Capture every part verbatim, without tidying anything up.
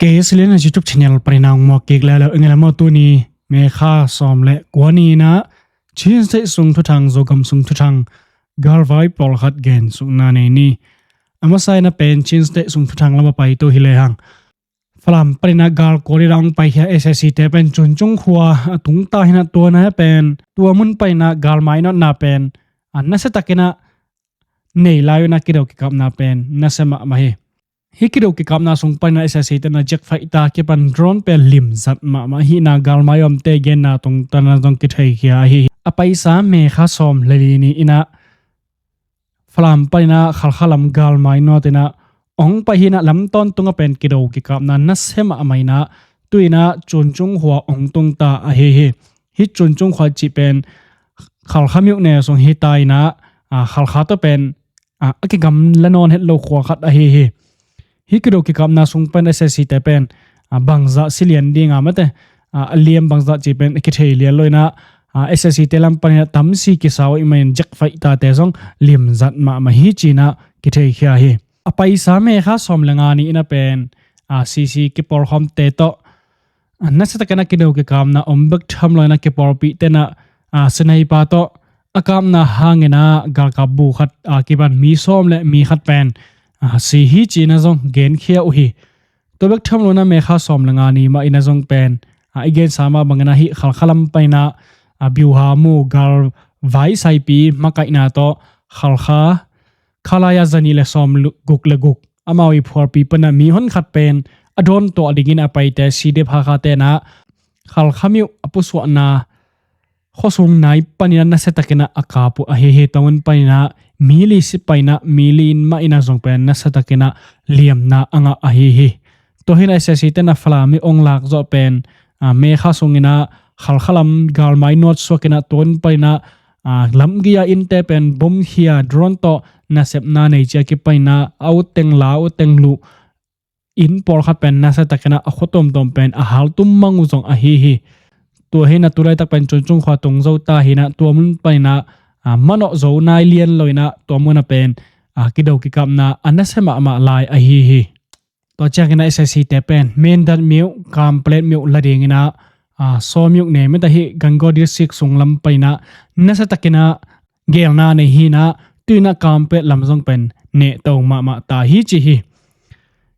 Kei Silian YouTube channel panin a hong muak kik leuleu ing ei. Lamah tuni May kha sawm le kua ni-in ah Chin State sung thuthang, Zogam sung thuthang, galvai pawlkhat gensukna nei ni. A masa-in ah pen Chin State sung thuthang lamah paito hi lehang, Falam panin ah galkua dingin ah hong paikhia SAC te pen Cuncung khua a tungta hi-in ah, tua na pen tua mun panin ah galmai nawtna pen a nasiatakin ah nei lai uh in ah kido kikapna pen nasia mahmah hi. Hih kido kikapna sung panin ah SAC te in ah jet fighter kipan drone pen limzat mahmah ahihna galmai omte genna tungtawn in ah zong kitheikhia ahi hi. A paisa May kha sawm le li ni-in ah Falam panin ah Khalkha lam galmai nawt in ah hong pai hi-in ah, lam tawntung ah pen kido kikapna nasia mahmah in ah, tu-in ah Cuncung khua hong tungta ahi hi. Hih Cuncung khua cih pen Khalkha myone sung hi ta in ah, a, Khalkha tawh pen, a, a kigamla nawn het lo khua khat ahi hi. Hih kido kikapna sung pen SAC te pen, a, bangzah si lian ding a, mate, a, a liam bangzah cih pen a kithei lian lo in ah, a, SAC te lam panin ah tamsi kisa uh ahih manin jet fighter te zong limzat mahmah hi ci-in ah kitheikhia hi. A paisa May kha sawm le nga ni-in ah pen, a, CC kipawlkhawmte tawh, a, nasiatakin ah kido kikapna om bek tham lo in ah kipawlpihte in ah, a, sniper tawh a kapna hangin ah galkap bu khat a kipan mi sawm le mi khat pen, a, si hi ci-in ah zong genkhia uh hi. Tua bek tham lo in ah May kha sawm le nga ni mah in ah zong pen, a, i gensa mah bangin ah hih Khalkha lam panin ah, a, biuha mu galvai saipi makaihna tawh Khalkha Khalaya zanih le sawm guk le guk, amau i phualpi panin ah mihon khat pen a dawn tuah dingin a paite CDF Hakha te in ah Khalkha myo a pusuahna khuasung nai panin ah nasiatakin ah a kap uh ahi hi. Tua mun panin ah mi li si pah in ah, mi li mah in ah zong pen nasiatakin ah liamna a ngah ahi hi. Tua hi-in ah SAC te in ah Falam i hong lak zawh pen, a, May kha sungin ah Khalkha lam galmai nawt suakin ah tua mun panin ah, a, lamgei-a innte pen bomkhia, drone tawh nasepna nei ci-a kipan in ah a utteng la, utteng luh, inn pawlkhat pen nasiatakin ah a khua tuamtuam pen a haltum mang uh zong ahi hi. Tua hi-in ah tu laitak pen Cuncung khua tung zo ta hi-in ah tua mun panin ah, a, manawh zo nai lian lo in ah tua mun ah pen, a, kido kikapna a nasia mahmah lai ahi hi. Tua ciangin ah SAC te pen Mindat myo, Kanpetlet myo la dingin ah, a, Saw myo ne, mate, hih Gangaw District sung lam panin ah nasiatakin ah geelna nei hi-in ah, tu-in ah Kanpetlet lam zong pen nehto mahmah ta hi ci hi.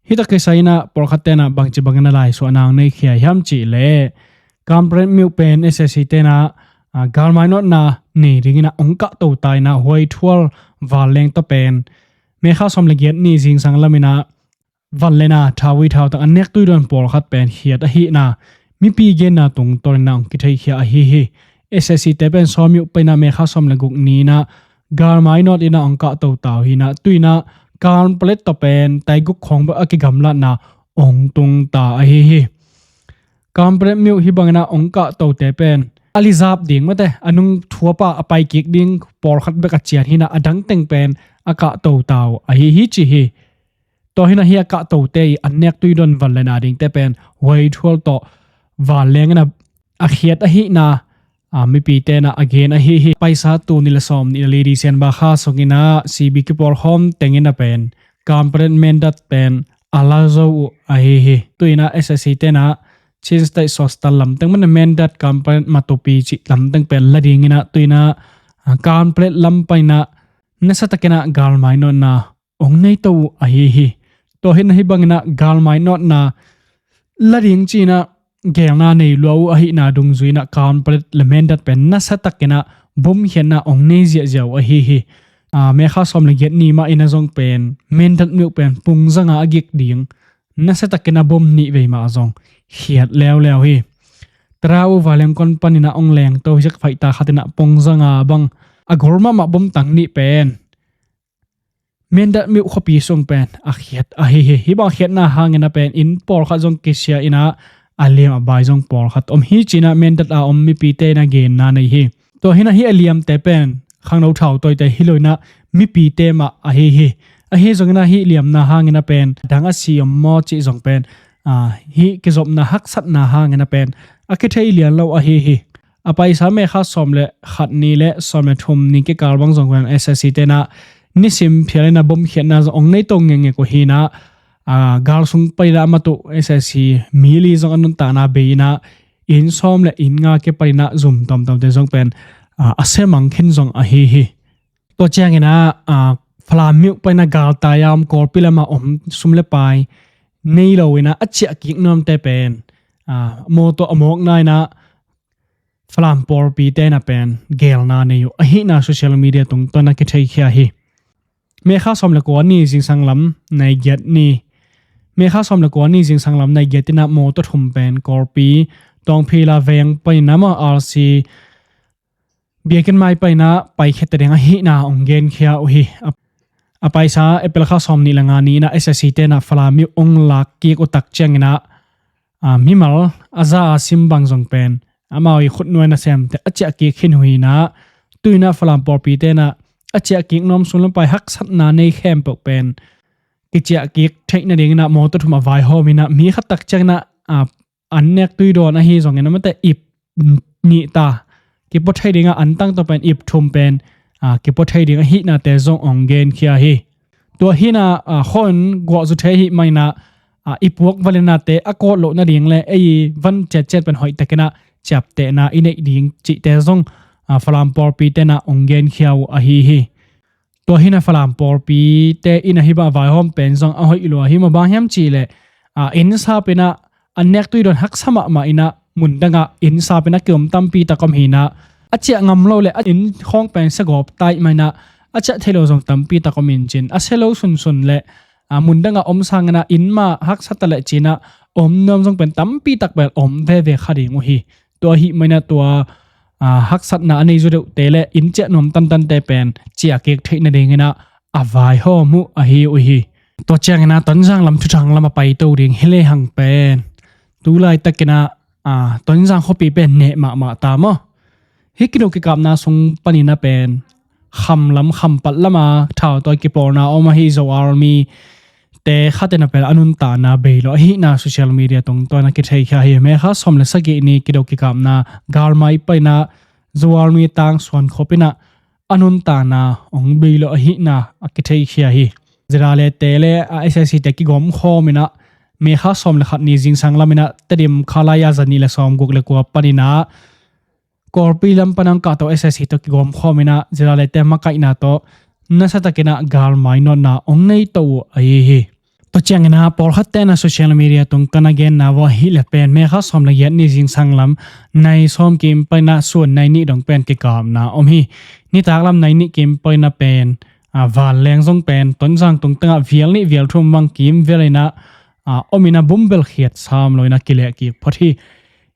Hih tawh kisai-in ah pawlkhatte in ah bangci bangin ah laisuahna hong neikhia hiam cih leh, Kanpetlet myo pen SAC te in ah, a, galmai nawtna nei dingin ah hong kahto ta in ah Huaithual vanleng tawh pen May kha sawm le giat ni zingsang lamin ah vanleng a thauvui thautak annek tui dawn pawlkhat pen khiat ahihna mipi genna tungtawnin ah hong kitheikhia ahi hi. SAC te pen Saw myo panin ah May kha sawm le guk ni-in ah galmai nawt in ah hong kahto ta uh hi-in ah, tu-in ah Kanpetlet tawh pen taiguk khawng bek a kigamlatna hong tung ta ahi hi. Kanpetlet myo hih bangin ah hong kahtote pen a lizap ding, mate, a nung thuap a a paikik ding pawlkhat bek a cian hi-in ah a dang teng pen a kahto ta uh ahi hi ci hi. Tua hi-in ah hih a kahtote i annek tui dawn vanleng a dingte pen Huaithual tawh vanleng in ah a khiat ahihna, a, mipite in ah a gen ahi hi. Paisa tul nih le sawm nih le li December kha sungin ah CB kipawlkhawm teng in ah pen Kanpetlet Mindat pen a la zo uh ahi hi. Tu-in ah SAC te in ah Chin State Sostan lamteng, mate, Mindat, Kanpetlet, Matupi cih lamteng pen la dingin ah, tu-in ah, a, Kanpetlet lam panin ah nasiatakin ah galmai nawtna hong neito uh ahi hi. Tua hi-in ah hih bangin ah galmai nawtna la ding ci-in ah geelna nei lua uh ahihna dungzui-in ah Kanpetlet le Mindat pen nasiatakin ah bomkhiatna hong nei ziahziah uh ahi hi. A, May kha sawm le giat ni mah in ah zong pen Mindat myo pen pung zanga a gik ding, nasiatakin ah bom nih vei mah zong khiat leuleu hi. Tara uh vanleng kon panin ah hong lengto jet fighter khat in ah pung zanga bang a gol mahmah bom tang nih pen Mindat myo khuapi sung pen a khiat ahi hi. Hih bang khiatna hangin ah pen inn pawlkhat zong kisia in ah a liam a bai zong pawlkhat om hi ci-in ah Mindat a om mipite in ah genna nei hi. Tua hi-in ah hih a liamte pen khangno thautawite hi lo-in ah mipite mah ahi hi. Ahi zongin ah hih liamna hangin ah pen a dang a si om maw cih zong pen, a, hih kizopna haksatna hangin ah pen a kithei lian lo ahi hi. A paisa May kha sawm le khat ni le sawm le thum ni kikal bang zong pen SAC te in ah nisim phial in ah bomkhiatna zong hong neito ngekngek uh hi-in ah, a, gal sung paninah a matuh S S C mi li zong a nuntakna bei inah inn sawm le inn nga kipaninah zum tomtomte zong pen, a, a semang khin zong ahi hi. Tua cianginah, a, Falam myo paninah galtai a om Kawlpi lamah om sum le pai nei lo inah a ciah kik nuamte pen, a, mawtaw a mawkna inah Falam pawlpi tenah pen geelna nei uh ahihna social media tungtawn a kitheikhia hi. Mekha sawm le kua ni zingsang lam nai giat ni. Mekha sawm le kua ni zingsang lam nai giat inah mawtaw thum pen Kawlpi Tawngphila veng paninah maw R C biakinn mai paninah paikhete ding ahihna hong genkhia uh hi. A, a paisa April kha sawm nih le nga ni inah S S C tenah Falam myo hong lak kik uh tak cianginah, a, mimal a za a sim bang zong pen amau i khutnuai nasemte a ciah kik khin uh hi inah, tu inah Falam pawlpi tenah a ciah kik nuam sum le pai haksatna nei khempeuh pen kiciah kik theih nadinginah mawtaw thum a vaihawm inah mi khat tak cianginah, a, an nek tui dawn ahi zongin amate ip nih ta kipua thei dingah an tang tawh pen ip thum pen, a, kipua thei ding ahihnate zong hong genkhia hi. Tua hinah, a, khuaun guah zu thei ahih maninah, a, i puak valinate a kawt loh nading le ei van ciatciat pen hoihtakinah ciaptehna i neih ding cihte zong, a, Falam pawlpi tenah hong genkhia uh ahi hi. Tua hinah Falam pawlpite in ahi bang a vaihawm pen zong a hoih lua hi maw, bang hiam cihleh, a, inn sapinah an nek tui dawn haksa mahmah inah mun dangah inn sapinah kiom tampi tak om hinah a ciah ngam lo le a inn khawng pen siagawp ta ih maninah a ciah thei lo zong tampi tak om in cin a sia lo sunsun le, a, mun dangah om sanginah inn mah haksa ta leh cinah om nuam zong pen tampi tak bel om veve kha ding uh hi. Tua ahih maninah tua, a, haksatna a nei zu deuhte le inn ciah nuam tantante pen ciah kik theih nadinginah a vaihawm uh ahi uh hi. Tua cianginah Tonzang lam thuthang lam a paito ding hi lehang pen tu laitakinah, a, Tonzang khuapi pen neh mahmah ta maw? Hih kido kikapna sung paninah pen kham lam khampat lama thautawi kipawlna om ahi Zo Army te khatinah pen a nuntakna bei lo ahihna social media tungtawn a kitheikhia hi. Mekha sawm le sagih ni kido kikapna galmai paninah Zo Army tang suan khopinah a nuntakna hong bei lo ahihna a kitheikhia hi. Zirale te le, a, S S C te kigawm khawminah Mekha sawm le khat ni zingsang laminah Tedim khalai a za nih le sawm guk le kua paninah Kawlpi lam pan hong kahto S S C tawh kigawm khawminah Zirale te makaihna tawh nasiatakinah galmai nawtna hong neito uh ahi hi. Tua cianginah pawlkhat tenah social media tungtawn a genna vua ahih le pen Mekha sawm le giat ni zingsang lam nai sawm kim paninah suan nai nih dong pen kikapna om hi. Nitak lam nai nih kim paninah pen, a, vanleng zong pen Tonzang tungtangah vial nih vial thum bang kim vialinah, a, ominah bom bel khiat sam loinah kilehkik phot hi.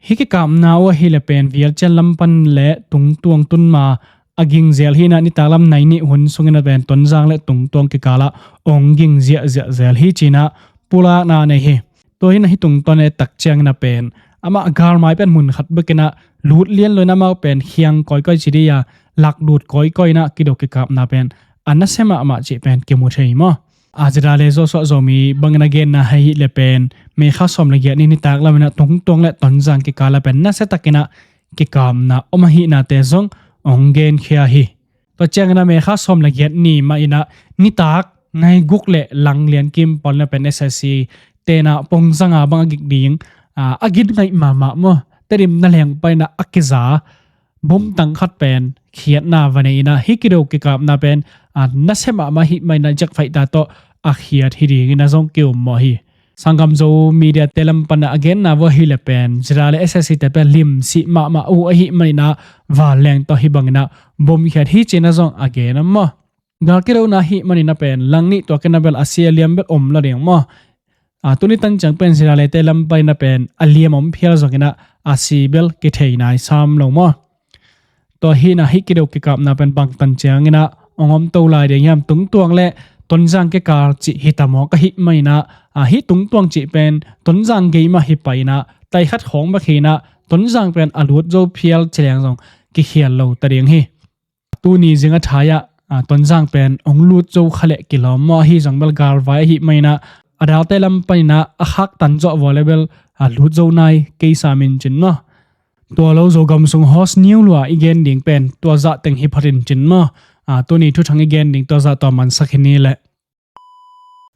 Hih kikapna uh ahih le pen vial cian lam pan le tungtuang tunma a gingzel hinah nitak lam nai nih hun sunginah pen Tonzang le tungtuang kikalah hong ging ziahziah zel hi cinah pulakna nei hi. Tua hinah hih tungtawn e tak cianginah pen amah galmai pen mun khat bekinah lut lian loinah amau pen khiang kawikawi ci dih a laklut kawikawi inah kido kikapna pen a nasia mahmah cih pen kimu thei maw? A, Zirale Zo suah Zomi bangin a genna ahih le pen Mekha sawm le giat ni nitak laminah tungtuang le Tonzang kikalah pen nasiatakinah kikapna om ahihnate zong hong genkhia hi. Tua cianginah Mekha sawm le giat ni mahinah nitak nai guk le lang lian kim paninah pen S S C tenah pongzanga bang a gik ding, a, a gin ngaih mahmah maw? Tedim naleng paninah a kiza bom tang khat pen khiatna va nei inah hih kido kikapna pen, a, nasia mahmah ahih maninah jakfaihta tawh a khiat hi dinginah zong ki-um mawh hi. Sanggam Zo media te lam panah a genna vua ahih le pen Zirale S S C te pen limsih mahmah uh ahih maninah vanleng tawh hih banginah bom khiat hi cinah zong a gen om maw? Gal kidona ahih maninah pen lang nih tuakinah bel a si a liam bel om lo ding maw? A, tuni tan ciang pen Zirale te lam paninah pen a liam om phial zonginah a si bel kithei nai sam lo maw? Tua hinah hih kido kikapna pen bangtan cianginah hong om to lai ding hiam? Tungtuang le Tonzang kikal cih hi ta maw ka hih maninah, a, hih tungtuang cih pen Tonzang gei mah hi painah taikhat khawng bek hinah Tonzang pen a lut zo phial ci leng zong kikhial lo ta ding hi. Tuni zing a thai-ah, a, Tonzang pen hong lut zo kha leh kilawm maw? Ahi zong bel galvai ahih maninah a dalte lam paninah a khaktan zawh vua le bel, a, lut zo nai kei sam in cin maw? Tua lo Zogam sung host niu lua i gen ding pen tua zah teng hi phatin cin maw? A, tuni thuthang i gen ding tua zah tawh mansak hi ni leh.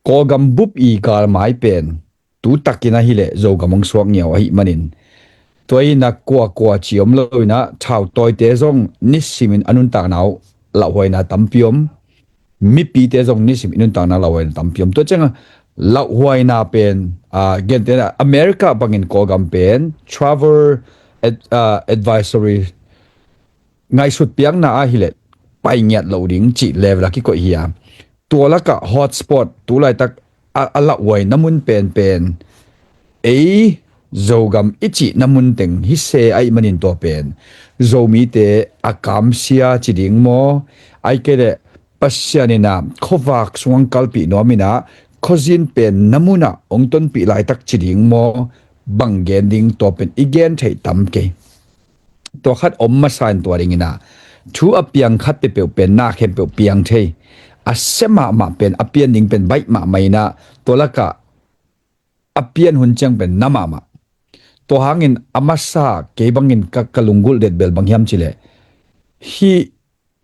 Kawlgam bup i galmai pen tu takin ahih leh Zogam hong suak ngiau ahih manin, tua in a kuakua ci om lo in a, thautawite zong nisimin a nuntakna uh lauhuaina tampi om. Mipite zong nisim i nuntakna lauhuaina tampi om. Tua ciang a lauhuaina pen, a, gente na America bangin Kawlgam pen travel ad-, a, advisory ngaihsut piakna ahih leh pai ngiat lo ding cih level a kikoih hi a. Tua lakah hotspot tu laitak a, a lauhuaina mun penpen ei Zogam i cihna mun teng hi se ahih manin, tua pen Zomite a kamsia ci ding maw, ahih kei leh Pasian in a khuavak sung hong kalpih nuam in a khuazin penna mun ah hong tonpih laitak ci ding maw, bang gen ding, tua pen i gen theih tam kei. Tua khat om masa in, tua dingin a thu a piang khat peuhpeuh pen na khempeuh piang thei, a sia mahmah pen, a pian ding pen baih mahmah in a, tua lakah a pian hun ciang pen na mahmah. Tua hangin a masa kei bangin ka, ka lunggulh det bel bang hiam cih leh, hih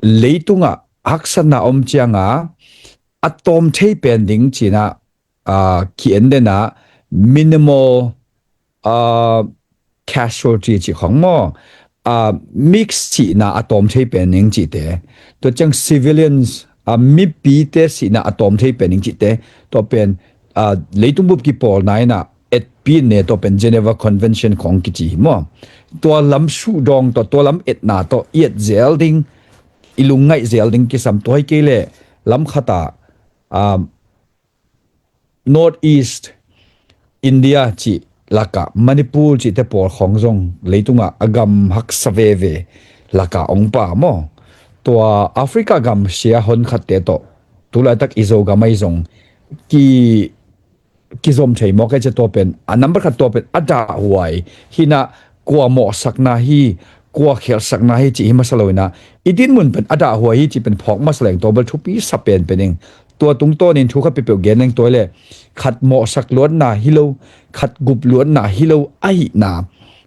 leitungah haksatna om ciang a, a tawm thei pen ding ci in a, a, ki-en den a, minimal, a, casualty cih khong maw, a, mix sihna a tawm thei pen ding cihte, tua ciang civilians, a, mipite sihna a tawm thei pen ding cihte, tua pen, a, leitung bup kipawlna in a etpi ne, tua pen Geneva Convention khong kici hi maw. Tua lam suhdawng tawh, tua lam etna tawh i et zel ding, i lungngaih zel ding kisam. Tua hi kei leh lam khat ah, a, North East India cih lakah Manipur cihte pawl khong zong leitungah a gam haksa veve lakah hong pha maw. Tua Africa gam sia hon khatte tawh tu laitak i Zogam ahi zong ki, kizom thei maw, kei ci a, tua pen a number khat, tua pen a dahhuai hi in a, kua mawhsakna hi, kua khelhsakna hi cih hi masa lo in a, i dinmun pen a dahhuai hi cih pen phawk masa leng, tua bel thupi sa penpen ing. Tua tungtawnin thu khat peuhpeuh gen leng, tua hi leh khat mawhsak luatna hi lo, khat gup luatna hi lo ahihna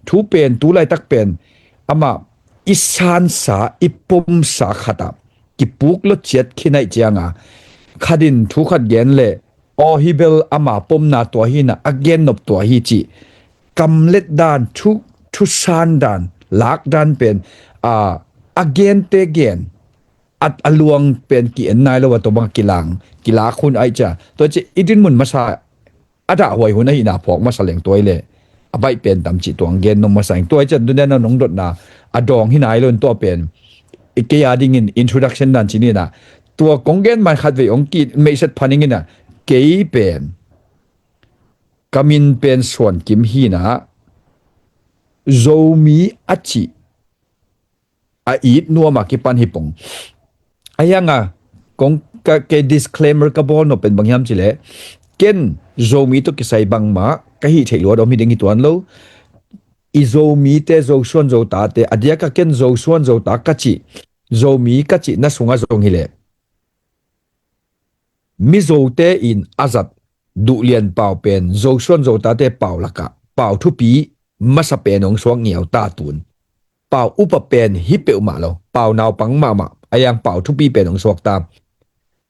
thu pen tu laitak pen amah i sansa, i pomsa khat ah kipuk lua ciat khin ahih ciang a, khat in thu khat gen leh, aw, hi bel ama pomna tua hi in a, a gen nop tua hi cih kamlet dan, thu, thusan dan, lak dan pen, a, a gente gen, a, a luang pen ki-en nai lo a, tua bang kilang, kilak hun ahih ciang, tua ci i dinmun masa a dahhuai hun ahihna phawk masa leng, tua hi leh a baih pen tam cih tua hong gen nuam masa ing. Tua hi ciang tuni a nong dotna a dawng hi nai lo in, tua pen i kei a dingin introduction dan ci ni in a, tua kong gen mai khat vei hong ki meihset pha ning in a, kei pen ka min pen Suan Kim hi in a, Zomi a cih a it nuam a kipan hi pong. Ahi hang a kong ka, kei disclaimer ka bawl nop pen bang hiam cih leh, ken Zomi tawh kisai bangmah ka hih theih luat om hi ding hi tuan lo. I Zomite, Zosuan Zotate, a diak a ken Zosuan Zota ka cih, Zomi ka cihna sung a zong hi leh, Mizote in a zat Duhlian pau pen Zosuan Zotate pau lakah pau thupi masa pen hong suak ngiau ta tun. Pau upa pen hi peuhmah lo, pau naupang mahmah, ahi hang pau thupi pen hong suak ta.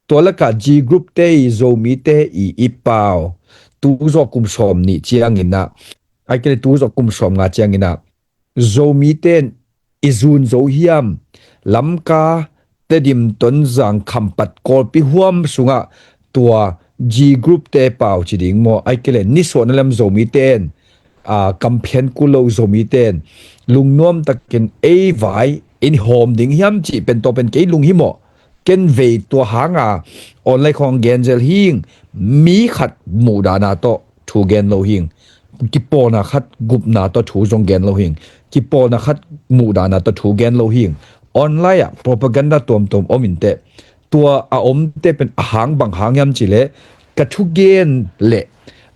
Tua lakah G Group te i, Zomite i, i pau, tu zawh kum sawm nih ciangin a, ahih kei leh tu zawh kum sawm nga ciangin a, Zomite in i zun zo hiam, Lamka, Tedim, Tonzang, Khampat, Kawlpi huam sungah tua G Group te pau ci ding maw, ahih kei leh nisuahna lem Zomite in, a, kamphian kul lo Zomite in lungnuam takin ei vai in hawm ding hiam cih pen, tua pen kei lunghimawh. Ken vei tua hang a online khawng gen zel hing, mi khat muhdahna tawh thu gen lo hing, kipawlna khat gupna tawh thu zong gen lo hing, kipawlna khat muhdahna tawh thu gen lo hing. Online ah propaganda tuamtuam om in teh, tua a omte pen a hang bang hang hiam cih leh, ka thugen leh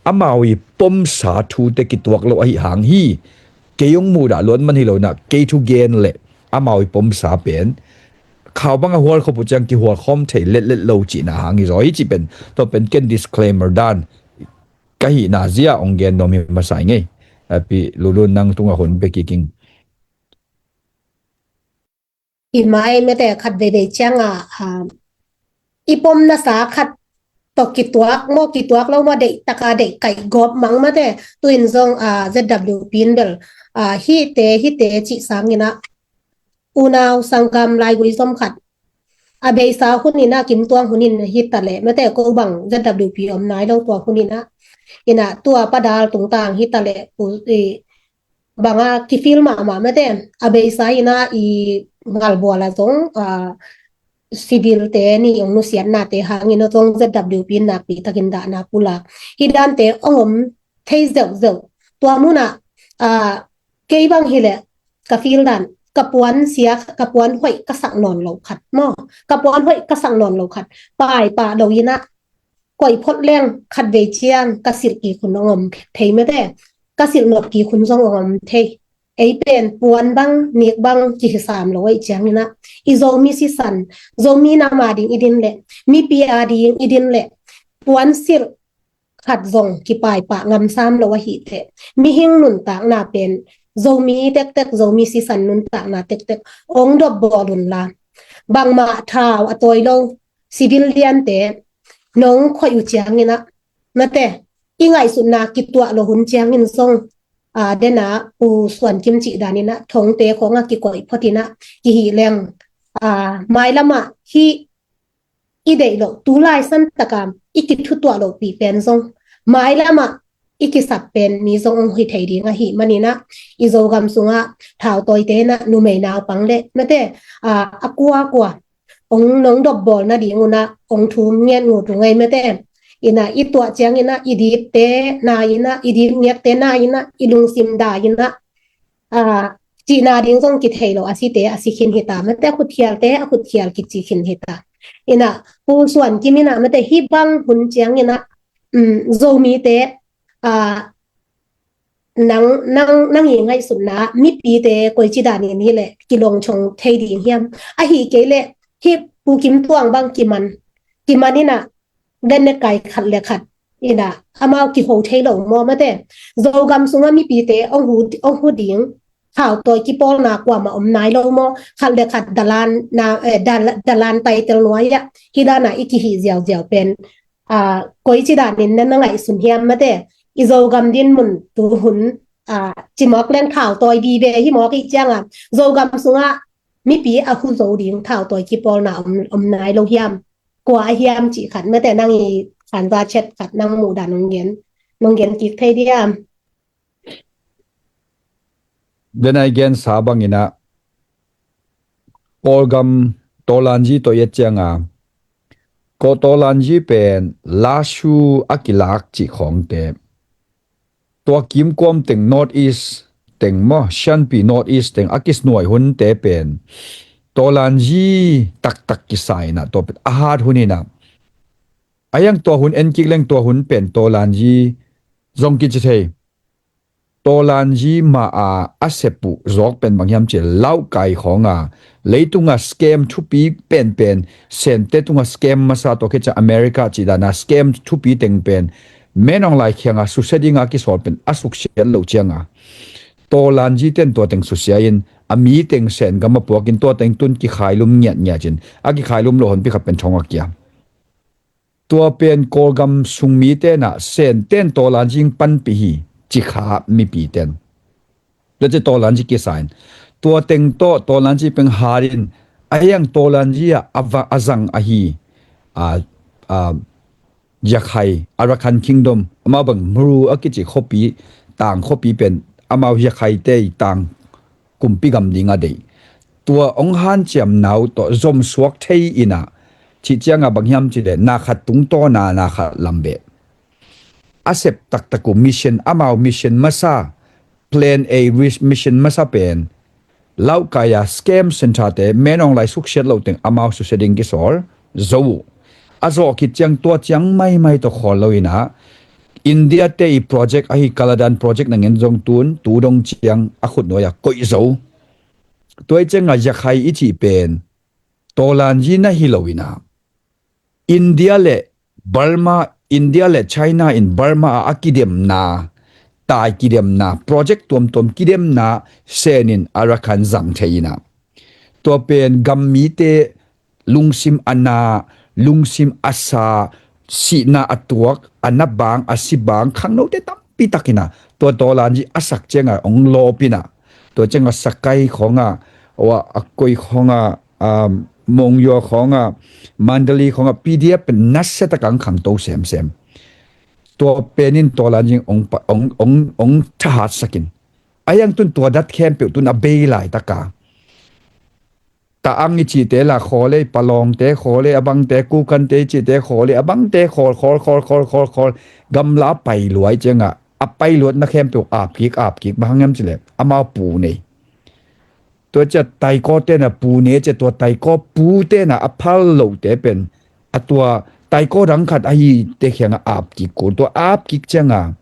amau i pomsa thute kituak lo ahih hang hi. Kei hong muhdah luat man hi lo in ah, kei thugen leh amau i pomsa pen khau bang a hual khop uh ciang kihual khawm thei letlet lo cihna hang hi zaw hi cih pen, tua pen ken disclaimer dan ka hihna zia hong gen nuam hi masa ing ei. Pi Lulun, nang tungah hun pia kik ing. Hi mai mete khat veivei ciangah, ah, i pomnasa khat tawh kituak maw, kituak lo maw, deih taka deih kaih gawp mang mate. Tu in zong, ah, Z W P in bel, ah, hihte, hihte cih sangin ah, unau sanggam laigui zom khat a beisa hun in ah, kimtuang hun in hi ta leh mate, ko bang Z W P om nai lo tua hun in ah, in ah tua Pa Dal tungtang hi ta leh, u, i, bang a kifil mahmah mate, a beisa in ah i Ngalbual ah zong, ah, civil te ni ong nusiatnate hangin ah zong Z W P in nakpi takin dahna pulak hi dante ong om thei zeuhzeuh. Tua mun ah, ah, kei bang hi leh ka feel dan, ka puan sia, ka puan hoih ka sak nawn lo khat maw, ka puan hoih ka sak nawn lo khat, paipah lo in ah, koih phot leng khat vei ciang ka silh kik hun ong om thei mate, ka silh nop kik hun zong ong om thei. Ei pen puan bang, nik bang kihisam lo ahih ciangin ah, i Zomi sisan, Zomi nam a ding i din leh, mipi a ding i din leh, puan silh khat zong kipaipah ngam sam lo ahih teh, mihing nuntakna pen, Zomi tektek, Zomi sisan nuntakna tektek ong dop bawl un la, bangmah thau a tawi lo civilian te nong khoih uh ciangin ah, mate, i ngaihsutna kituah lo hun ciangin zong, ah, den ah Pu Suan Kim cih dan in ah thongte khong ah kikoih phot in ah, kihih leng, ah, mailam ah hih i deih loh, tu lai san tak a i kithutuah lohpih pen zong, mailam ah i kisap pen mi zong ong hi thei ding ahih manin ah, i Zogam sungah thautawite in ah numei naupang leh mate, ah, a kuakua ong nong dop bawl nading un ah ong thum ngiat ngut uh ngei mate. In ah i tuah ciangin ah i dipte na in ah, i dip ngiatte na in ah, i lungsim da in ah, ah, cihna ding zong kithei lo, a site a si khin hi ta mate, a khutkhialte a khutkhial kici khin hi ta. In ah Pu Suan Kim in ah mate, hih bang hun ciangin ah, um, Zomite, ah, nang, nang, nang i ngaihsutna mipite koici danin hi leh kilawng cong thei ding hiam? Ahih kei leh hih Pu Kim Tuang bang kiman, kiman in ah, den ne kai khat le khat in ah, amau kiho thei lo maw mate. Zogam sungah mipite ong hu, ong hu ding thautawi kipawlna kuamah om nai lo maw? Khat le khat dalan na, eh, dal-, dalan taitel nuai ah, hih dan ah i kihih ziauziau pen, ah, koici danin na, na ngaihsun hiam mate? I Zogam dinmun tu hun, ah, ci mawk leng thautawi vive hi mawk ahih ciangah, Zogam sungah mipi a hu zo ding thautawi kipawlna om, om nai lo hiam? Kua a hiam cih khat mate, nang i khanza chet khat nang muhdan nong gen, nong gen kik thei diam? Den a i gensa bangin ah, Kawlgam Tawlanzi tawh i et ciangah, Kawl Tawlanzi pen Lashu a kilak cih khawngte, tua kimkuam teng North East teng maw, Shanpi North East teng a kisnuai hunte pen Tawlanzi taktak kisa in ah, tua pen a hat hun in ah, a iang tua hun en kik leng tua hun pen Tawlanzi zong kici thei. Tawlanzi mah a a sep uh zawk pen bang hiam cih leh, Lauhkai khawng a leitung a scam thupi penpen, Sente tung a scam masa, tua khit ciang America cih dan a scam thupi teng pen Min Aung Hlaing kiang a susia ding a kisawl pen a suksiat loh ciangah, Tawlanzi ten tua teng susia in a mi teng Sen gam a puak in tua teng tun kikhailum ngiatngiat in, a kikhailum loh honpi khat pen thong a kia. Tua pen Kawlgam sung mite in ah, Sente in Tawlanzi panpih hi ci kha mipi ten. Tua ci Tawlanzi kisa in, tua teng tawh Tawlanzi peng hat in, a iang Tawlanzi ah a va-, a zang ahi, a, a, Yakhai, Arakan Kingdom, amau bang Mru a kici khuapi, tang khuapi pen amau Yakhaite i tang kumpi gam ding a deih. Tua hong hanciamna uh tawh zomsuak thei in ah, cih ciangah bang hiam cih leh, na khat tungtawn a na khat lam beh. A sep taktak uh mission, amau mission masa, Plan A mission masa pen, Lauhkai a scam centre te, Min Aung Hlaing suksiat loh teng amau susia ding kisawl zo uh. A zawh khit ciang tua ciang maimai tawh khawl lo in ah, India te i project ahi Kaladan project na ngen zong tun, tu dong ciang a khutnuai ah koih zo. Tua i ciangah Yakhai i cih pen, Tawlanzi na hi lo in ah, India le Burma, India le China in Burma ah a kidemna, tai kidemna, project tuamtuam kidemna Sen in Arakan zang thei in ah, tua pen gam mite lungsim a na, lungsim a sa, sihna a tuak, a na bang, a si bang khangnote tampi takin ah tua tawlanzi a sak ciangah hong lawpin ah, tua ciangah Sakai khawngah, a Koi khawngah, um, Monywa khawngah, Mandalay khawngah P D F pen nasia takin khangto semsem. Tua penin tawlanzi hong, hong, hong, hong thahatsakin. A hiang tun tua dat khempeuh tun a bei laitaka Taang i cihte la khawl ei, Palawngte khawl ei, a bangte Kukante i cihte khawl ei, a bangte khawl, khawl, khawl, khawl, khawl, khawl, gamla a pai luai ciangah a pai luatna khempeuh apkik, apkik, bang hang hiam cileh amau pu nei. Tua ciah Taiko tena pu nei ciah tua Taiko pu tena a phal lote pen a tua Taiko dang khat ahi te khiangah apkik kul. Tua apkik ciangah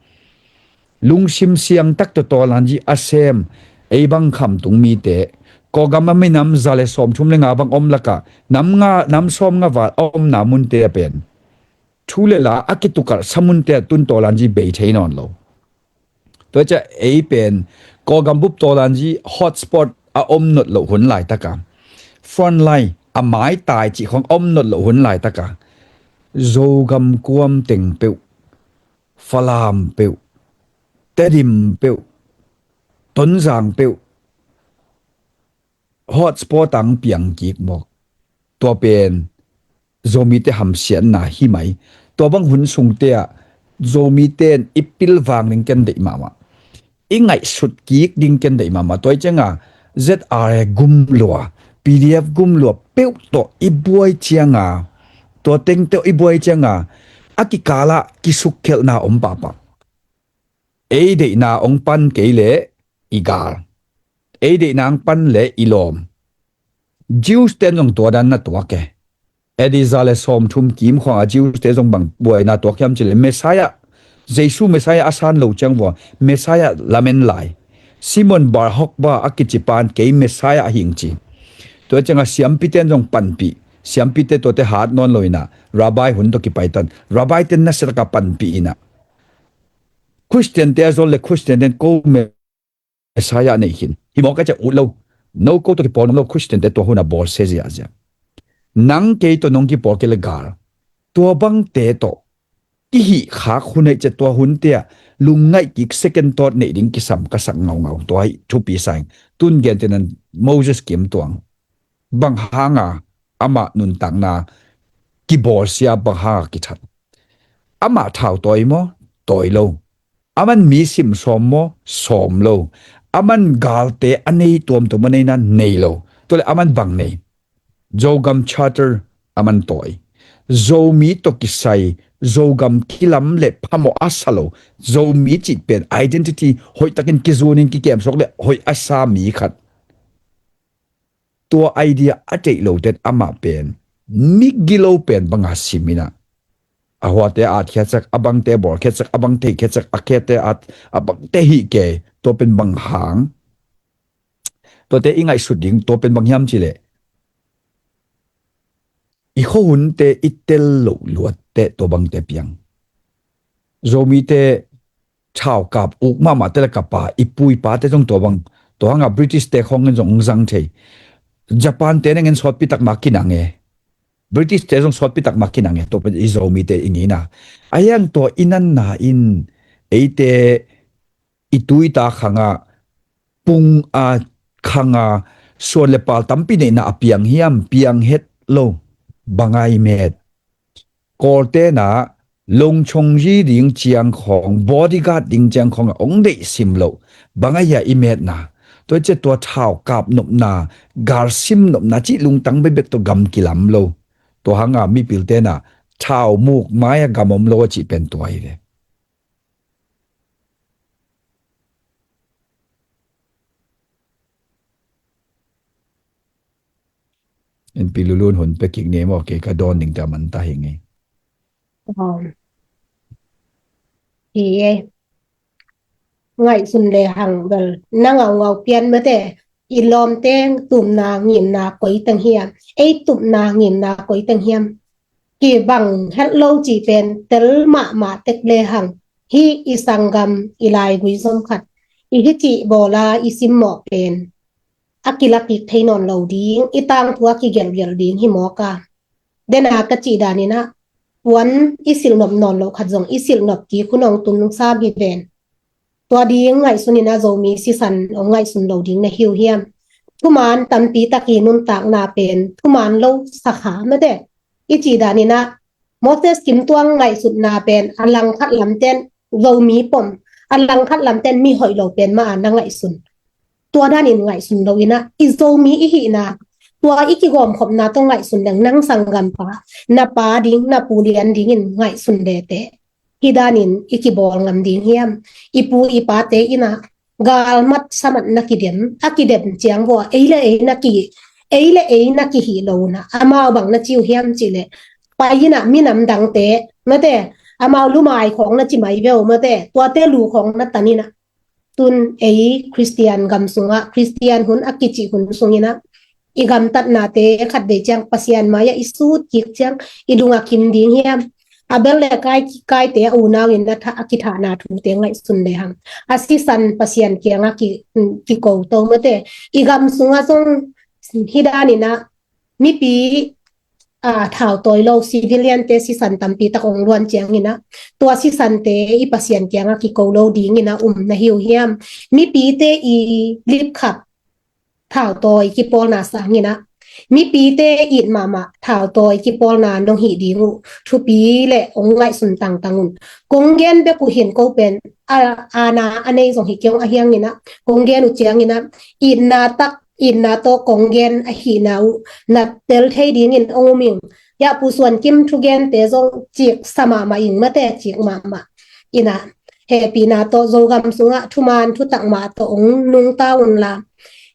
lungsim siang tak tawh tawlanzi a sem ei bang khamtung mite, Kawlgam a minam za le sawmthum le nga bang om lakah nam nga, nam sawm nga val a omna munte a pen thu le la a kitukalhsa munte ah tun tawlanzi bei thei nawn lo. Tua ciah ei pen Kawlgam bup tawlanzi hotspot a om nop loh hun laitaka, frontline a maitai cih khawng a om nop loh hun laitaka, Zogam kuam teng peuh, Falam peuh, Tedim peuh, Tonzang peuh, hotspot ah piang kik mawk. Tua pen Zomite hamsiatna hi mai. Tua bang hun sungte ah Zomite in i pilvang ding ken deih mahmah, i ngaihsut kik ding ken deih mahmah. Tua hi ciangah Z R A gum lua, P D F gum lua peuh tawh i buai ciangah, tua teng tawh i buai ciangah a kikalah kisukkhelhna om pahpah. Ei deihna hong pan kei leh i gal, ei deihna hong pan leh i lawm. Jews ten zong tua dan na tuak e. A D za le sawmthum kim khawngah Jews te zong bang buaina tuak hiam cileh Messiah, Jesu Messiah a san lo ciang vua Messiah lamen lai. Simon Bar Kokhba a kici pan kei Messiah a hing ci. Tua ciangah siampi ten zong panpih, siampite tuate hat nawn lo inah Rabbi hun tawh kipai tan, Rabbi ten nasia taka panpih inah Khristiante a zol le Khristiante in ko Messiah nei khin. Hi mawk a ciah ut lo. No ko tawh kipawl nong lo Khristiante tua hunah bawlsia ziahziah. Nang kei tawh nong kipawl kei le gal. Tua bangte tawh kihih khak hun aih ciah tua hunte ah lungngaih kik second thought neih ding kisam ka sak ngaungau. Tua hi thupi saing. Tun gentehna Moses kim tuang. Bang hanga amah nuntakna kibawlsia, bang hanga kithat? Amah thau tawi maw? Tawi lo. Aman mi sim sawm maw? Sawm lo. Aman galte a nei tuamtuam a neina nei lo. Tuale aman bang nei? Zogam Charter aman tawi. Zomi tawh kisai, Zogam kilam le phamawh a sa lo. Zomi cih pen identity hoihtakin kizunin kikemsawk le hoih a sa mi khat. Tua idea a theih loten amah pen migilo pen banga siminah a huate a atkhiatsak, a bangte bawlkhiatsak, a bang theikhiatsak, a khete at a bangte hih kei. Tua pen bang hang? Tuate i ngaihsut ding tua pen bang hiam cileh i khuahunte i tel loh luatte tua bangte piang. Zomite thaukap uk mahmahte le kapa i pu i pate zong tua bang, tua hanga British te khawngin zong hong zang thei. Japan te nangin sawtpi takma kinang e. British te zong sawtpi takma kinang e. Tua pen i Zomite i ngina a hiang tua i nanna in eite i tuita khanga pung a khanga suan le pal tampi neihna a piang hiam? Piang het lo. Bangai met. Kawltena longchongzi ding ciang khawng, bodyguard ding ciang khawng a ong deih sim lo. Bangai a i metna. Tua cia tua thau kap nopna, gal sim nopna cih lungtang bekbek tua gam kilam lo. Tua hanga mipiltena thau muk mai a gam om lo a cih pen tua hi ve. Inpi lulun hun pekik ni maw, kei ka dawn ding ta man ta hi ngei. Hi e. Ngaihsun le hang bel na ngaungau pian mate. I lawmteng tupna ngimna koi teng hiam? Ei tupna ngimna koi teng hiam? Kibang het lo cih pen tel mahmah tek le hang, hih i sanggam i laigui zom khat i hih cih bawla i simmawh pen a kilakik thei nawn lo ding, i tangthu a kigelgel ding hi mawk a. Dena ka cih daninah puan i silhnop nawn loh khat zong i silhnop kik hun hong tung sam hi ven. Tua ding ngaihsun in a Zomi sisan hong ngaihsun lo ding na hi uh hiam? Thuman tampi tak i nuntakna pen thuman lo sakha mate. I cih dan in a Moses Kim Tuang ngaihsutna pen a langkhat lamten Zomi pom, a langkhat lamten mi hoih lo pen mah a na ngaihsun. Tua dan in ngaihsun lo in a i Zomi i hihna, tua i kigawmkhopna tawh ngaihsun leng nang sanggampa, na pa ding, na pu lian dingin ngaihsun lete. Hi danin i kibawl ngam ding hiam? I pu i pate in a galmat samat na kidem, a kidem ciang vua ei le ei na ki, ei le ei na kihih lo na amau bang na ci uh hiam cih leh, pai in a minam dangte mate, amau lumai khawng na ci mai ve uh mate, tuate lu khawng na tan in a, tun ei Khristian gam sungah, Khristian hun a kicih hun sung in a i gamtatnate khatvei ciang Pasian mai-ah i sut kik ciang i lung a kim ding hiam? Abel le Kain, Kainte a unau in a tha, a kithahna thute ngaihsun le hang, a sisan Pasian kiangah ki, kiko to mate. I gam sungah zong hi dan in a mipi a thautawi lo civilian te sisan tampi tak hong luan ciang in a, tua sisante i Pasian kiangah kiko lo ding in a um na hi uh hiam? Mipite i lipkhap thautawi kipawlna sang in a, mipite it mahmah thautawi kipawlna nong hih ding uh thupi le hong ngaihsun tangtang un. Kong gen bek uh hin ko pen a, aana a nei zong hi kei ung, a hiang in a kong gen uh ciang in a, itna tak, itna tawh kong gen ahihna uh na tel thei dingin hong um ing. Hiah Pu Suan Kim thugente zong cik sa mahmah ing mate, cik mahmah in a, hehpihna tawh Zogam sungah thuman thutak mah tawh hong nungta unla,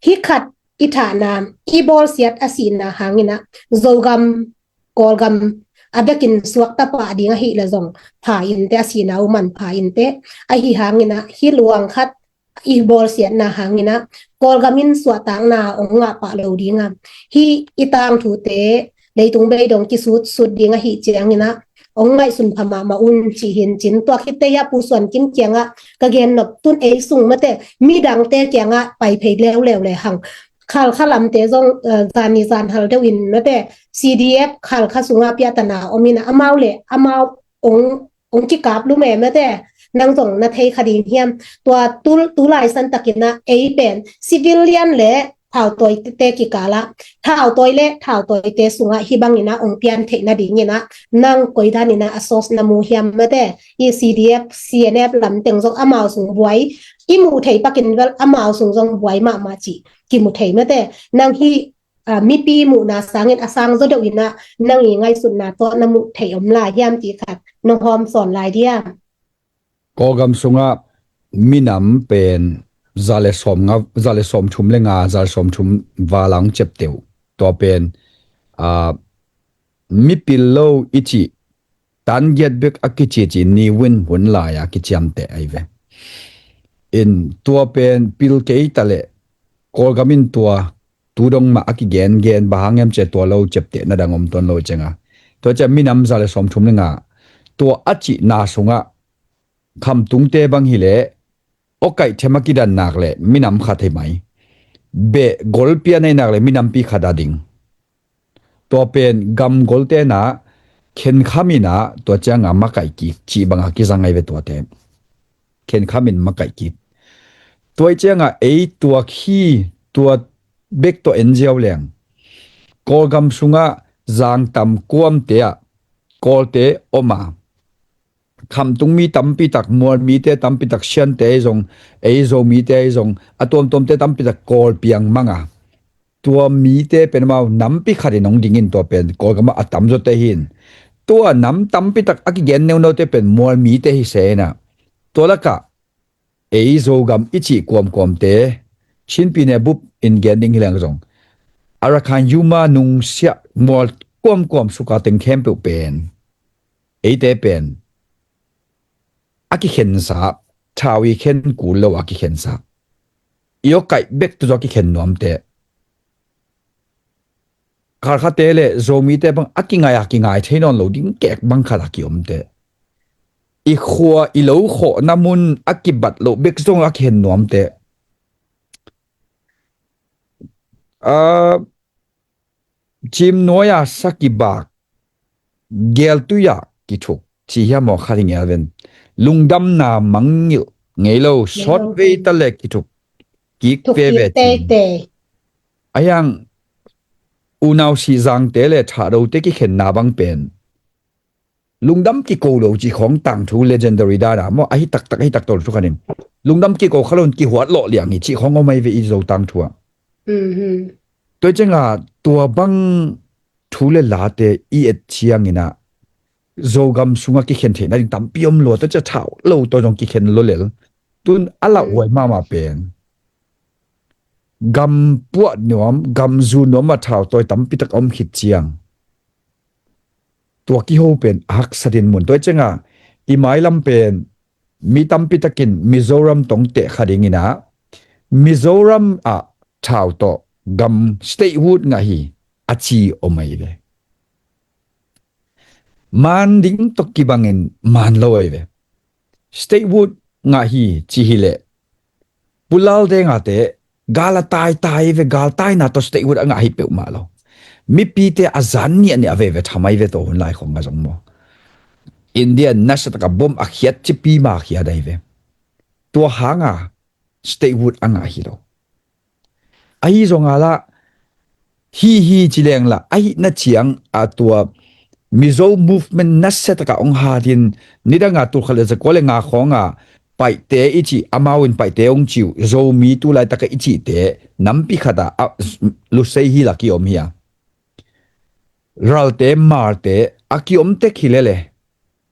hih khat i thahna, i bawlsiat a sihna hang in a Zogam, Kawlgam a bekin suakta pah ding ahih leh zong pha inte, a sihna uh man pha inte. Ahi hang in a hih luang khat i bawlsiatna hang in a Kawlgam in suahtakna hong ngah pah lo ding a, hih i tangthute leitung beidong kisut sut ding ahih ciang in a hong ngaihsun pha mahmah un cih hi in cin. Tua khit teh hiah Pu Suan Kim kiangah ka gennop, tun ei sung mate midangte kiangah pai phei leuleu le hang. Khalkha lamte zong, eh, zan ni zan hal deuh in mate, C D F Khalkha sungah piahtana om in a, amau le amau hong, hong kikap lum e mate, nang zong na thei kha ding hiam? Tua tu, tu lai san tak in a ei pen civilian le thautawite kikal ah, thautawi le thautawite sungah hih bang in a hong pian theih nading in a nang koi dan in a a source na mu hiam mate? I C D F, C N F lam teng zong amau sung buai i muh thei pak in vel, amau sung zong buai mahmah cih kimu thei mate. Nang hih, ah, mipi muhna sangin a sang zaw deuh in a nang i ngaihsutna tawh na muh thei om lai hiam cih khat nong hawm sawn lai diam? Kawlgam sungah minam pen za le sawm nga, za le sawm thum le nga, za le sawm thum val a hong ciapteh uh. Tua pen, ah, mipil lo i cih tan giat bek a kicici ni win hun lai-a kiciamteh ahi ve. In tua pen pil kei ta leh Kawlgam in tua tu dong mah a kigengen, bang hang hiam cih leh tua lo ciaptehna dang om tuan lo ciang a, tua ciang minam za le sawm thum le nga, tua a cihna sungah khamtungte bang hi leh awkaih them a kidan nak leh minam khat hi mai. Beh gol pia nei nak leh minampi khat a ding. Tua pen gam golte na khenkham in a, tua ciang a makaih kik cih bang a kizang ahi ve tuate. Khenkham in makaih kik. Tua ciang a ei tua khi, tua bek tawh en ziau leng, Kawlgam sungah Zangtam kuamte ah Kawlte om a, khamtung mi tampi tak, Mual mite tampi tak, Siante ahi zong, ei Zo mite ahi zong, a tuamtuamte tampi tak Kawl piang mang a, tua mite pen amau nampi khat in hong ding in, tua pen Kawlgam ah a tamzawte hi in. Tua nam tampi tak a kigen neunote pen Mual mite hi se in a, tua lakah ei Zogam i cih kuamkuamte, Chin pyine bup in gen ding hi leng zong, Arakan, Yuma, Nungsiah, Mual kuamkuam suka teng khempeuh pen eite pen a kikhensa, thau i khen kul lo a kikhensa, i awkaih bek tu zaw a kikhen nuamte. Khalkhate le Zomite bang a kingai a kingai thei nawn lo ding kek bang khat a kiomte, i khua i lo khawhna mun a kibat loh bek zong a kikhen nuamte. Ah, Cimnuai-a sa kibak, Geltui-a kithuk ci hiam aw, kha ding el ven. Lungdamna mangngilh ngei lo, sawt vei ta le kithuk kik veve cin. Ahiang unau sihzangte le thahdote kikhenna bang pen lungdam kiko lo ci khawng tangthu legendary dana maw, ahi taktak, ahi taktak lo thu khanin lungdam kiko kha lo in kihuat lawh liang hi ci khawng om ahi ve i Zo tangthu ah. Tua cianga tua bang thu le late i et ciangin ah Zogam sungah kikhen theihna ding tampi om lua, tua cia thau lo tawh zong kikhen lo lel. Tun a lauhuai mahmah pen gam puah nuam, gam zu nuam a thau tawi tampi tak a om khit ciang tua kiho pen a haksa din mun. Tua cianga i mailam pen mi tampi takin Mizoram tong teh kha dingin ah Mizoram ah thau tawh gam statehood ngah hi a ci om ahi ve. Maan ding tawh kibangin maan lo ahi ve. Statehood ngah hi ci hileh Pu Lal Deng a te gal a taitai ve, gal taina tawh statehood a ngah hi peuhmah lo. Mipite a zan niahniah veve thamai ve tawh hun lai khong a zong maw. India nasia taka bom a khiat cipi ma khiat ahi ve. Tua hanga statehood a ngah hi lo. Ahi zonga lah hi hi ci leng lah ahi na ciang a tua Mizo movement nasia taka ong hatin nidanga tulkhat le zakua le nga khawnga Paihte i cih amau in Paihte ong ciu Zomi tu laitaka i cihte nampi khata Lusei hi la kiom hi a. Ralte Malte a kiom tek hi lele.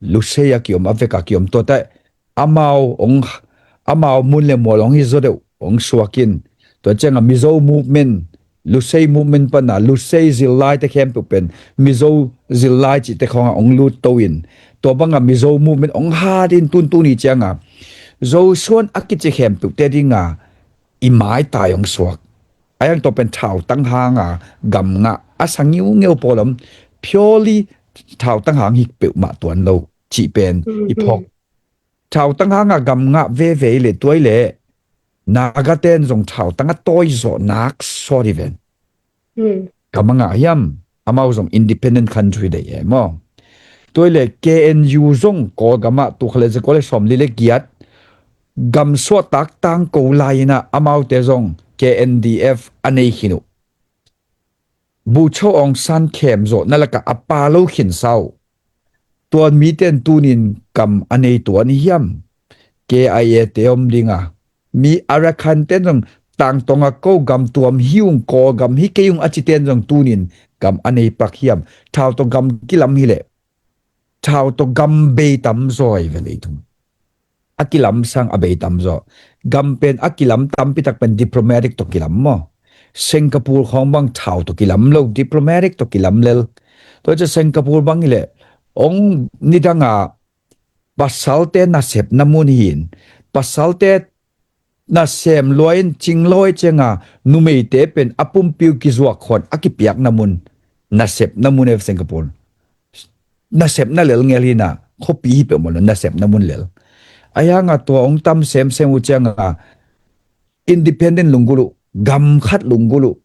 Lusei a kiom a veka kiom tuate amau ong amau mun le mual ong hi zaw deuh ong suakin tua cianga Mizo movement Lusei movement pana Lusei zillai te khempeuh pen Mizo zillai cihte khawnga ong lut to in tua banga Mizo movement ong hat in tuntuni cianga Zosuan a kici khempeuh te dinga i maitai ong suak. Ayang tua pen thautang hanga gam ngah a sa ngiungeu pawlom purely thautang hang hik peuhmah tuan lo cih pen i phawk. Thautang hanga gam ngah veve le tuai le Naga ten zong thautang a tawi zawh nak sawt hi ven. Gam a ngah hiam amau zong independent country dei e maw? Tuai le K N U zong Kawlgam ah tukha le zakua le sawmli le giat gam suahtak tangko lai-inah amaute zong K N D F a nei khin uh. Bucho Aung San khem zawhna lakah a pa lo khinsa uh. Tuan mite in tunin gam a nei tuan hi hiam? K I A te om dinga mi Arakan ten zong tangtonga ko gam tuam hi ung Kawlgam hi kei ung a cite in zong tunin gam a nei pak hiam? Thau tawh gam kilam hileh thau tawh gam bei tam zaw hi ve leitung. A kilam sang a bei tam zaw. Gam pen a kilam tampi tak pen diplomatic tawh kilam maw? Singapore khawng bang thau tawh kilam lo, diplomatic tawh kilam lel. Tua cia Singapore bang hileh ong nidanga pasalte nasepna mun hin pasalte nasem luai in cinglawi cianga numeite pen a pumpiu kizuak khawn a kipiakna mun nasepna mun e Singapore. Nasepna lel ngel hina khuapi hi peuhmah lo nasepna mun lel. A hianga tua ong tam semsem uh cianga independent lunggulh uh gam khat lunggulh uh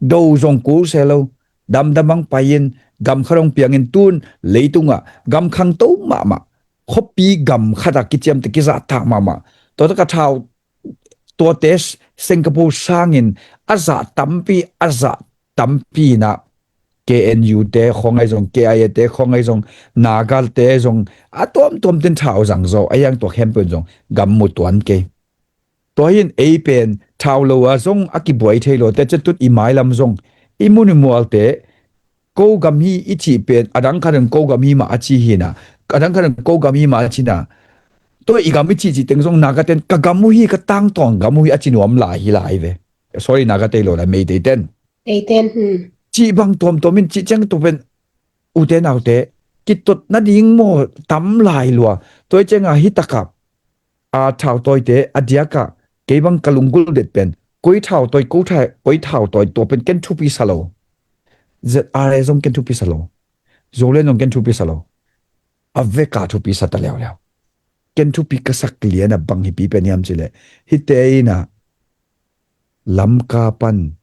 do zong kul se lo damdam ang pai-in gam khat hong piangin tun leitungah gam khangto mahmah khuapi gam khatah kiciamte kizahtak mahmah. Tuataka thau tuate Singapore sangin a zah tampi a zah tampi inah K N U te khawngai zong K I A te khawngai zong Naga te zong a tuamtuam ten thau zang zaw a hiang tua khempeuh zong gam mu tuan kei. Tua hin ei pen thau lo a zong a kibuai thei lo te catut i mailam zong i mun i mualte ko gam hi i cih pen a dang khat in ko gam hi mah a ci hina a dang khat in ko gam hi mah a cina. Tua i gam i cih cih teng zong Naga ten ka gam uh hi ka tangtawn gam uh hi a ci nuam lai hi lai ve. Sorry Naga tei lo lai Meitei ten. Cih bang tuamtuam in cih ciang tua pen ute naute kitot nading maw tam lai lua. Tua i cianga hi takap a thautawite a diakah kei bang ka lunggulh det pen koi thautawi ko tha koi thautawi tua pen ken thupi sa lo. Z R A zong ken thupi sa lo. Zolen zong ken thupi sa lo. A veka thupi sa ta leuleu. Ken thupi ka sak liana bang hipi pen hiam cileh hite ina Lamka pan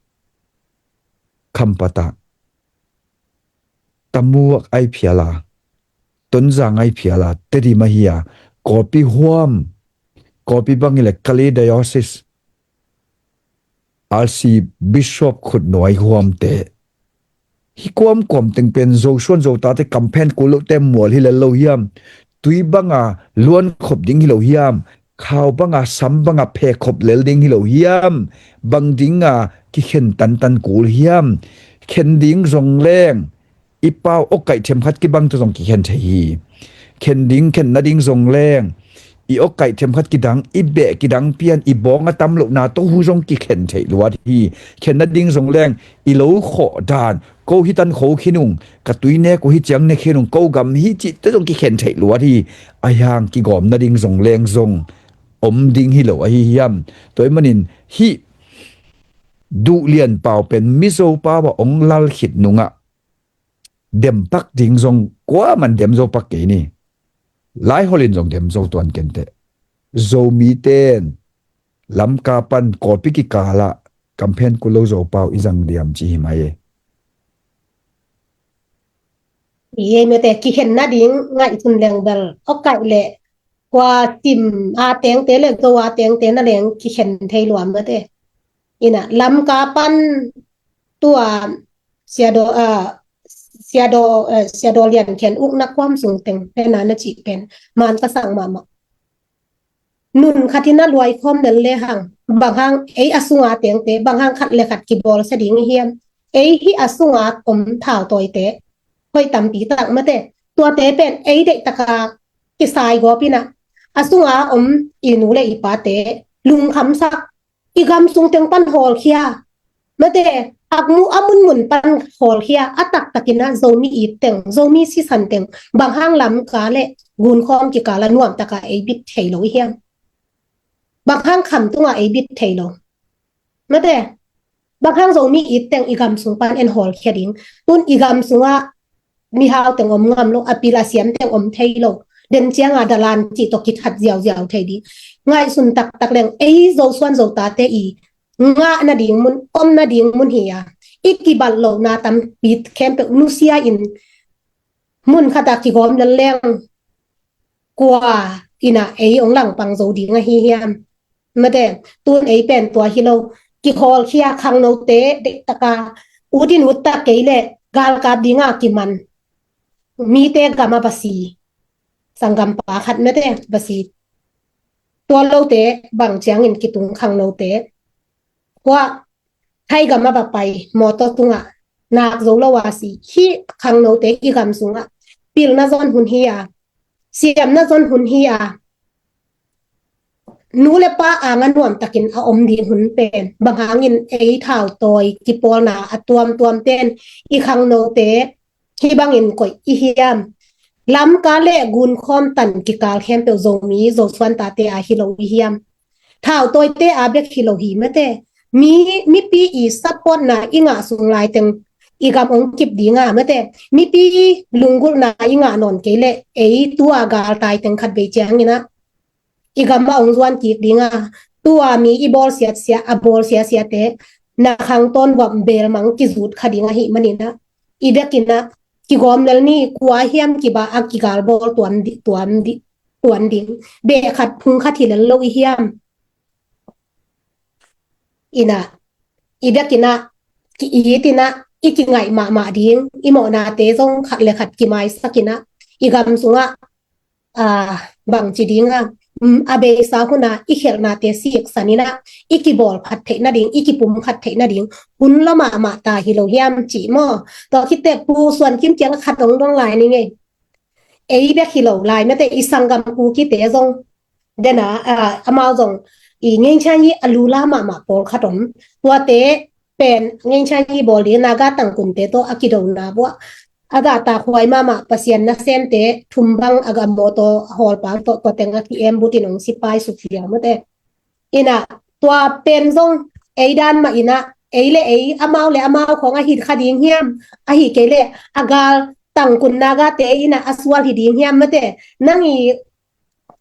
Khampat ah tamuak ai phial a Tonzang ai phial a, Tedim ahi a, Kawlpi huam, Kawlpi bang hileh Kalay Diocese, Archbishop khutnuai huamte. Hih kuamkuam teng pen Zosuan Zotate campaign kul lote mual hi lel lo hiam? Tui banga luan khop ding hi lo hiam? Khau banga sam banga phe khop lel ding hi lo hiam? Bang dinga kikhen tantan kul hiam? Khen ding zong leng i pau awkaih themkhat kibang tawh zong kikhen thei hi. Khen ding, khen nading zong leng i awkaih themkhat kidang, i beh kidang pian, i bawng a tam lohna tawh hu zong kikhen thei luat hi. Khen nading zong leng i lo khawh dan, ko hi tan kho khin ung, ka tui nek uh hi ciang nek khin ung, ko gam hi cihte zong kikhen thei luat hi. A hiang kigawm nading zong leng zong om ding hi lo ahi hiam? Tua ahih manin hih duh lian pau pen Mizo pau a ong lal khit nungah dempak ding zong kuaman dem zo pak kei ni. Laihol in zong dem zo tuan kenteh. Zomite in Lamka pan Kawlpi kikalah campaign kul lo Zopau i zang diam ci hi mai e. Ei mete kikhen nading ngaihsun leng bel awkaih le kua Chin a tengte le Zo a tengte na leng kikhen thei lua mete. Ina Lamka pan tua Siadaw, ah, Siadaw, eh, Siadaw Lian khen ukna kuam sung teng pena na cih pen man ka sang mahmah. Nun khat in a luai khawm lel lehang, bang hang ei a sunga tengte bang hang khat le khat kibawlsia ding i hiam? Ei hih a sunga om thautawite hoih tampi tak mate, tuate pen ei deihtaka kisai gawp ina a sunga om i nu le i pate lungkhamsak, i gam sung teng pan hawlkhia mate, a mu a munmun pan hawlkhia, a taktakin a Zomi it teng, Zomi sisan teng bang hang Lamka le Gunkhawm kikala nuamtaka ei bit thei lo i hiam? Bang hang Khamtunga ei bit thei lo mate, bang hang Zomi it teng i gam sung pan en hawlkhia ding? Tun i gam sunga mihau teng om ngam lo, a pil a siam teng om thei lo, den cianga dalan cih tawh kithat ziauziau thei ding. Ngaihsun taktak leng ei Zosuan Zotate i ngah nading mun, om nading mun hi a, i kibat lohna tampi khempeuh nusia in mun khata kigawm lel leng kua ina ei ong langpang zo ding ahi hiam? Mate, tun ei pen tua hi lo, kihawlkhia khangnote deihtaka ut in ut tak kei le galkap dinga kiman mite gama basi, sanggampa khat mate basi, tua lote bang ciangin kitung khangnote kua Thai gama ba pai mawtaw tungah nak zo lo a si. Hih khangnote i gam sungah pilna zon hun hi a, siamna zon hun hi a, nu le pa anga nuamtakin a om ding hun pen bang hangin ei thautawi kipawlna a tuamtuam ten i khangnote hih bangin koih i hiam? Lamka le Gunkhawm tan kikal khempeuh Zomi Zosuan tate a hi lo i hiam? Thautawite a bek hi lo hi mate, mi, mipi i supportna i ngah sung lai teng i gam ong kip dinga mate, mipi i lunggulhna i ngah nawn kei le ei tua galtai teng khat vei ciangina i gam a ong zuan kik dinga, tua mi i bawl siatsia, a bawl siasiate na khangtawn vuam belmang kizut kha ding ahi manina, i dekina kigawm lel ni, kua hiam kiba a kigal bawl tuan di, tuan di, tuan ding. Beh khat phung khat hi lel lo i hiam? Ina i dekina ki-it ina i kingaih mahmah ding, i mawhnate zong khat le khat kimaisakina i gam sungah, ah, bangci dinga, mm, a beisa huna i khelhnate siksanina i kibawl phat theih nading, i kipum phat theih nading hun la mahmah ta hi lo hiam cih maw? Tua khite Pu Suan Kim kiang khat ong dong lai ni ngei. Ei bek hi lo lai mate, i sanggam Kukite zong dena, ah, amau zong i ngenchan i a lula mahmah pawlkhat om. Tuate pen ngenchan i bawl ding Naga tangkunte tawh a kidona buah a gahtakhuai mahmah Pasian nasemte thum bang a ga mawtaw hawlpang tawh tua teng a ki-em butin ong sipai suk liang mate. Ina tua pen zong ei dan mah ina ei le ei, amau le amau khawng a hi kha ding hiam? Ahi kei le a gal tangkun Nagate ina a sual hi ding hiam mate? Nang i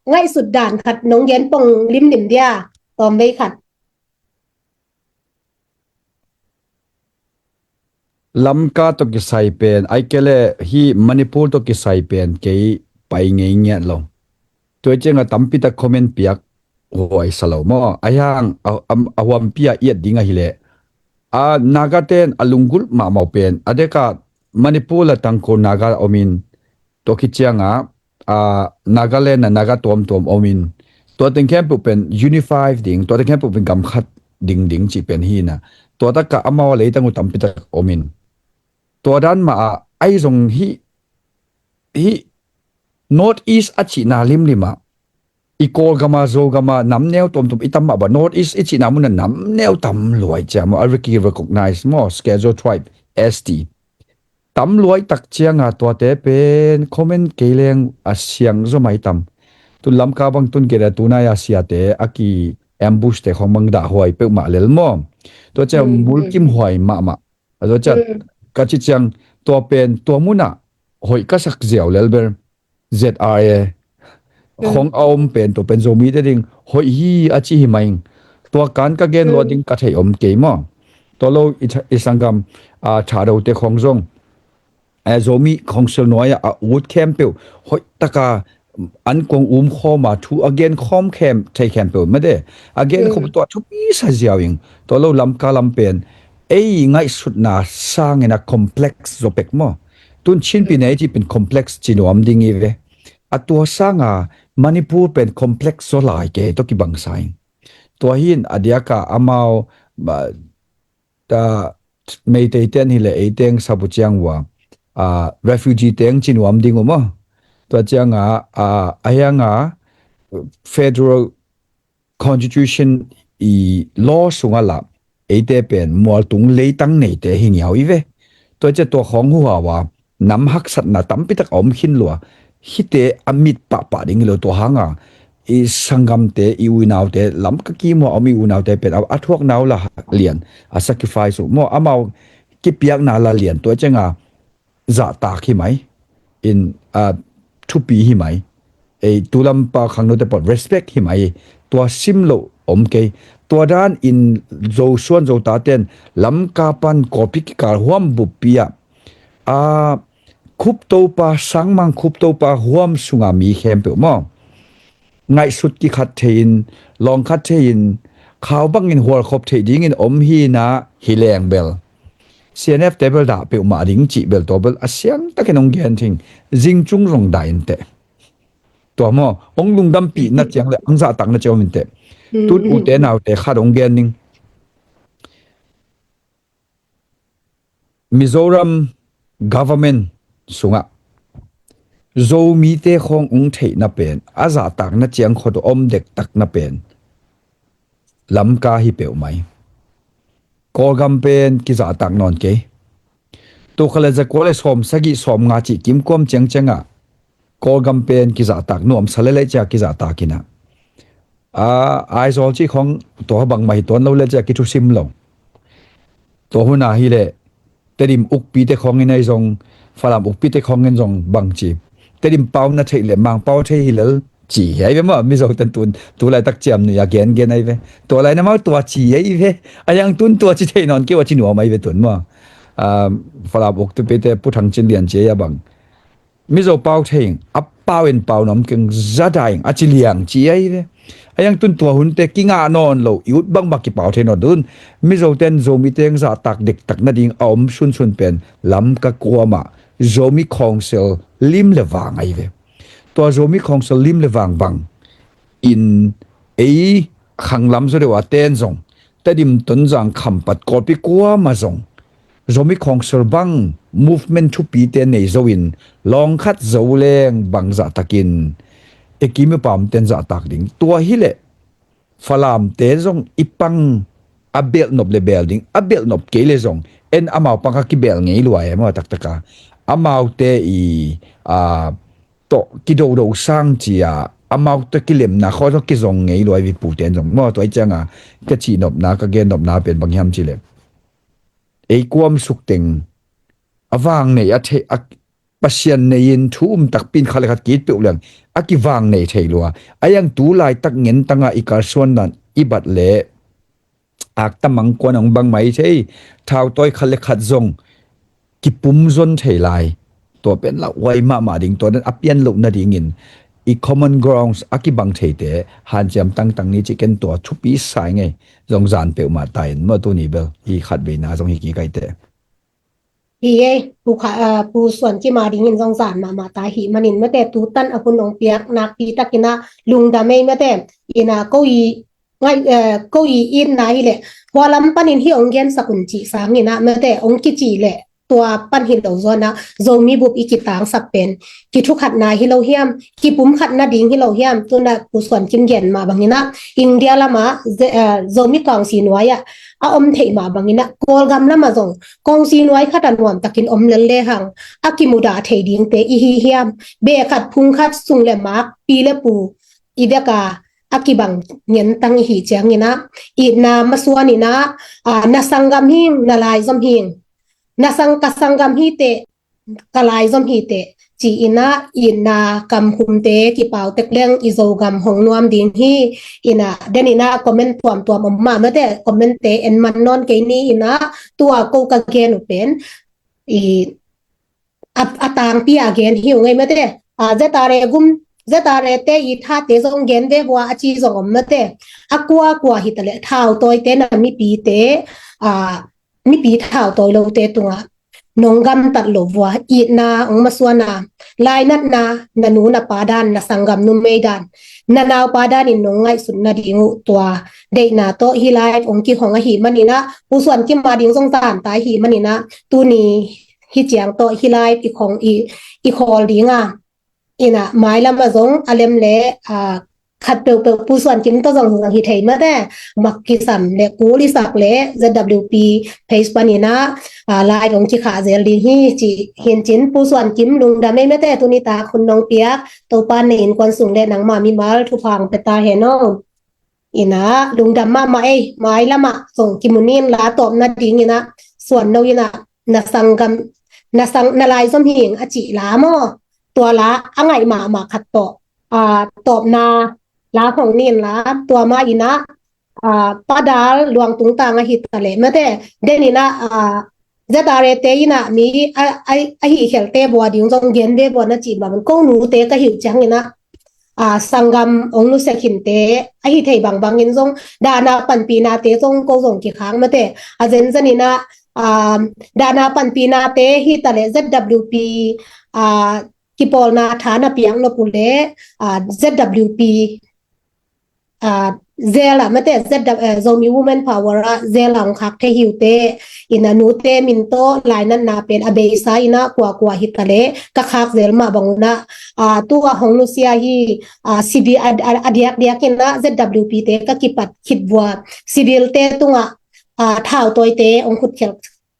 ngaihsut dan khat nong gen pong limlim dia, tawm vei khat. Lamka tawh kisai pen, ai kei le hih Manipur tawh kisai pen kei pai ngei ngiat lo. Tua ciangah tampitak comment piak huai sa lo maw? Ahi hang a, a, a huampi a iat ding ahileh, a Naga ten a lunggulh mahmah uh pen a dekah Manipur le Tangkhul Naga omin, tua khit ciangah a Nagaland a Naga tuamtuam omin, tua teng khempeuh pen unify ding, tua teng khempeuh pen gam khat ding ding cih pen hi na. Tua takah amau a leitang uh tampitak omin, tua dan mah ah ai zong hih, hih North East a cihna limlim ah, i Kawlgam a, Zogam a, nam neu tuamtuam i tam mah bang, North East i cihna mun a nam neu tam luai cia maw, a riki recognize maw, Schedule Tribe, S T. Tam luai tak cianga tuate pen comment kei leng a siang zaw mai tam. Tun Lamka bang tun kei le tunai a siate a ki ambush te khong bang dah huai peuhmah lel maw? Tua cia mulkim huai mahmah. A tua cia ka ci ciang tua pen tua munah hoih ka sak ziau lel bel Z R A khong a om pen tua pen Zomite ding hoih hi a ci hi mai. Tua kan ka gen luat ding ka thei om kei maw? Tua lo i tha-, i sanggam a thadote khong zong, eh, Zomi Council nuai-ah a ut khempeuh hoih taka an kuang um khawm a thu a gen khawm khem thei khempeuh mate. A gen khawm tua thupi sa ziau ing. Tua lo Lamka lam pen ei ngaihsutna sangin a complex zaw pek maw? Tun Chin pi nei ci pen complex ci nuam ding i ve. A tua sanga Manipur pen complex zaw lai kei tua kibang sa ing. Tua hin a diaka amau, ba, ta, Meitei ten hi le ei teng sabu ciang ua, a, refugee teng ci nuam ding uh maw? Tua cianga, a, a hianga federal constitution i law sunga la eite pen mualtung leitang neite hi ngiau i ve. Tua cia tua khawng huhau a nam haksatna tampitak a om khin lua. Hite a mit pahpah ding hi lo tua hanga i sanggamte, i uinaute, lam ka kimua a om i uinaute pen a, a thuaknau la lian, a sacrifice uh maw, amau kipiakna la lian tua cianga zahtak hi mai in, a, thupi hi mai. Ei tulampa khangnote pawh respect hi mai. Tua sim loh om kei. Tua dan in Zosuan Zotaten Lamka pan Kawlpi kikal huam buppi ah, a, Khuptopa, Sangmang Khuptopa huam sunga mi khempeuh maw, ngaihsut kikhat thei-in, lawngkhat thei-in, khau bangin hualkhop theih dingin om hi na hi leng bel C N F te bel dah peuhmah ding cih bel tua bel a siangtakin hong gen thing. Zingcung zong dah inteh. Tua maw, hong lungdampih na ciang le hong zahtak na ciang om inteh. Tun ute naute khat hong gen ning. Mizoram government sungah Zomite khawng hong theihna pen, a zahtakna ciang khawt om dektakna pen Lamka hi peuhmai. Kawlgam pen kizahtak nawn kei. Tul khat le zakua le sawm sagih sawm nga cih kimkuam ciangciangah Kawlgam pen kizahtak nuamsa leleh cia kizahtak inah. A, Aizawl cih khawng tua bangmah hi tuan lo le cia kithusim lo. Tua huna hileh Tedim ukpite khawngin ahi zong, Falam ukpite khawngin zong bangci, Tedim pau na theih le Mangpau thei hi lel ci hi ai ve maw, Mizo ten tun tulaitak ciamnuih a gengen ai ve. Tua lai na mau tua ci ai ve. A yang tun tua ci thei nawn keu a ci nuam ai ve tun maw. A, Falam uk tupite Pu Thang Cin Lian ci ai a bang Mizo pau thei ing, a pau in pau na om keng zada ing, a ci liang ci ai ve. A yang tun tua hunte kingah nawn lo, i ut bangbang kipau thei nawn tun. Mizo ten Zomi teng zahtak dektak nading a om sunsun pen Lamka kuamah Zomi Council lim le vang ai ve. Tua Zomi Council lim le vang bang in ei khanglam zaw deuh a ten zong, Tedim, Tonzang, Khampat, Kawlpi kuamah zong Zomi Council bang movement thupite nei zo in lawngkhat zo leng bang zahtakin e kim i pam ten zahtak ding. Tua hileh Falamte zong i pang a belhnop le bel ding, a belhnop kei le zong en amau pang a kibel ngei luai e maw taktaka. Amaute i, a, tawh kidodo sang cia amau tawh kilemna khaw tawh kizong ngei luai vipu ten zong maw tua i cianga ka cihnopna ka gennopna pen bang hiam cileh ei kuam sukteng a vang nei a thei a Pasian nei in thu um takpi in khat le khat kit peuh leng a kivang nei thei lua. A yang tu laitak ngentanga i kalsuan dan i bat le akta mangkuan hong bang mai thei. Thautawi khat le khat zong kipum zon thei lai. Tua pen lauhuai mahmah ding, tua dan a pian loh nadingin i common grounds a kibang theite hanciam tangtang ni ci ken tua thupi sai ngei. Zong zan peuhmah ta in maw, tuni bel i khatveina zong hi kikaite. Hi ei, Pu Kha, ah, Pu Suan Kim a dingin zong zan mahmah ta hi manin mate, tutan a hun ong piak nakpi takin ah lungdam ei mate, ina ko i ngai, eh, ko i itna hi leh hua lam panin hi ong gensak un cih sangin ah mate, ong kici leh tua pan hi lo zaw in ah Zomi bup i kitangsap pen kithukhatna hi lo hiam, kipumkhatna ding hi lo hiam? Tuna Pu Suan Kim gen mah bangin ah India lamah Ze-, eh, Zomi kawngsi nuai ah a om theih mah bangin ah Kawlgam lamah zong kawngsi nuai khat a nuamtakin om lel lehang a kimudah thei dingte i hi hiam? Beh khat phung khat sung le mak, pi le pu i vek a a kibang ngentang i hi ciangin ah itna masuan in ah, ah, na sanggam hing, na laizom hing, na sang, ka sanggam hi teh, ka laizom hi teh ci-in ah itna kamkhumte kipau tek leng i Zogam hong nuam ding hi. Ina den in ah comment tuamtuam om mah mate, commentte en man nawn kei ni. Ina tua ko ka gen uh pen i a, a tangpi a gen hi uh ngei mate. A, Z R A gum, Z R A te i thate zong gen ve vua a ci zong om mate. A kuakua hi ta leh thautawite na mipite, a, mipi thautawi lote tungah nong gamtat lo vua, itna ong masuan a, lainatna, na nu na pa dan, na sanggam numei dan, na naupa danin nong ngaihsut nading uh tua deihna tawh hi lai ong kihong ahi manin ah, Pu Suan Kim a ding zong zan ta ahi manin ah, tuni hi ciang tawh hi lai i khong i, i khawl ding a. Ina mailam a zong a lem le, a, khat peuhpeuh Pu Suan Kim tawh zong zong hi thei mate, mak kisam le kul i sak le Z W P page panin ah, a, lai ong kikhah zel ding hi ci hincin, Pu Suan Kim lungdam ei mate, tuni tak hun nong piak Topa na innkuan sung le nangma mimal thupha ong pia ta hen aw. Ina lungdam mahmah ei, mailam ah zong kimu nin la tawpna dingin ah, Suan no in ah na sanggam, na sang, na laizom hing a cih la maw, tua la a ngaih mahmah khat tawh, a, tawpna la hong nin la, tua mah in ah, a, Pa Dal Luang Tung Tang ahi ta leh mate, den in ah, a, Z R A te in ah mi a, a, a hih khelte vua ding zong gen ve vua na cih bangin ko nute ka hi uh ciangin ah, a, sanggam ong nusia khinte ahi thei bangbangin zong dahna panpinate zong ko zong kikhak mate. A zenzen in ah, a, dahna panpinate hi ta leh Z W P, a, kipawlna tha na piak nop uh leh, a, Z W P, a, zel ah mate, Z W, eh, Zomi Women Power ah zel ah ong khak thei hi uh teh. Ina nute min tawh lainatna pen a beisa in ah kuakua hi ta leh ka khak zel mah bang un ah, a, tu a hong nusia hi, a, civil a, a, a diakdiak in ah Z W P te ka kipat khit vua, civil te tungah, a, thautawite ong khutkhelh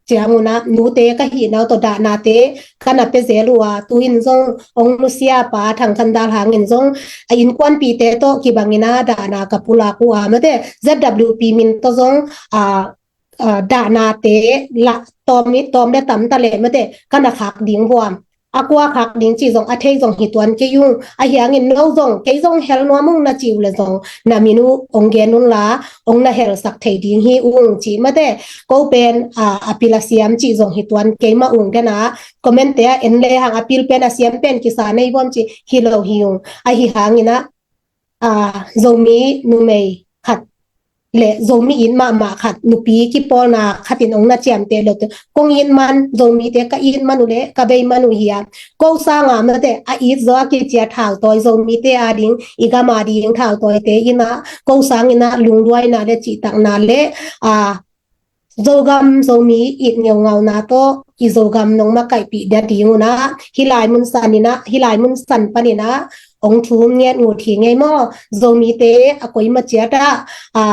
ciang un ah nute ka hihna uh tawh dahnate ka na pia zel uh a, tu in zong ong nusia Pa Thang Khan Dal Hang in zong a innkuanpihte tawh kibang in ah dahna ka pulak uh a mate, Z W P min tawh zong, a, a, dahnate la tawm i, tawm le tam ta leh mate ka na khak ding vua. A kua khak ding cih zong a thei zong hi tuan kei ung. Ahi hangin no zong kei zong hel nuam ung na cih uh leh zong na min uh ong gen un la, ong na helsak thei ding hi ung cih mate. Ko pen, a, a pil a siam cih zong hi tuan kei mah ung, den ah comment te ah en lehang a pil pen a siam pen kisa nei vua om cih hi lo hi ung. Ahi hangin ah, a, Zomi numei khat le Zomi it mahmah khat, nupi kipawlna khat in ong na ciamteh loh teh, kong it man, Zomite ka it man uh leh ka bei man uh hi a, ko sang a mate a it zaw a kici a thautawi, Zomite a ding, i gam a ding thautawite in ah ko sang in ah lungduaina le cihtakna le, a, Zogam Zomi it ngeungauna tawh i Zogam nong makaihpih dia ding un ah, hih lai mun san in ah, hih lai mun san panin ah ong thum nget ngut hi ngei maw. Zomite a koima ciat ah, a,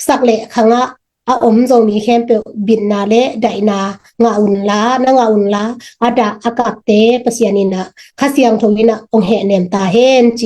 sak le khang ah a om Zomi khempeuh bitna le daihna ngah un la, na ngah un la, a dah a kapte Pasian in ah, Kha Siangtho in ah ong hehnem ta hen ci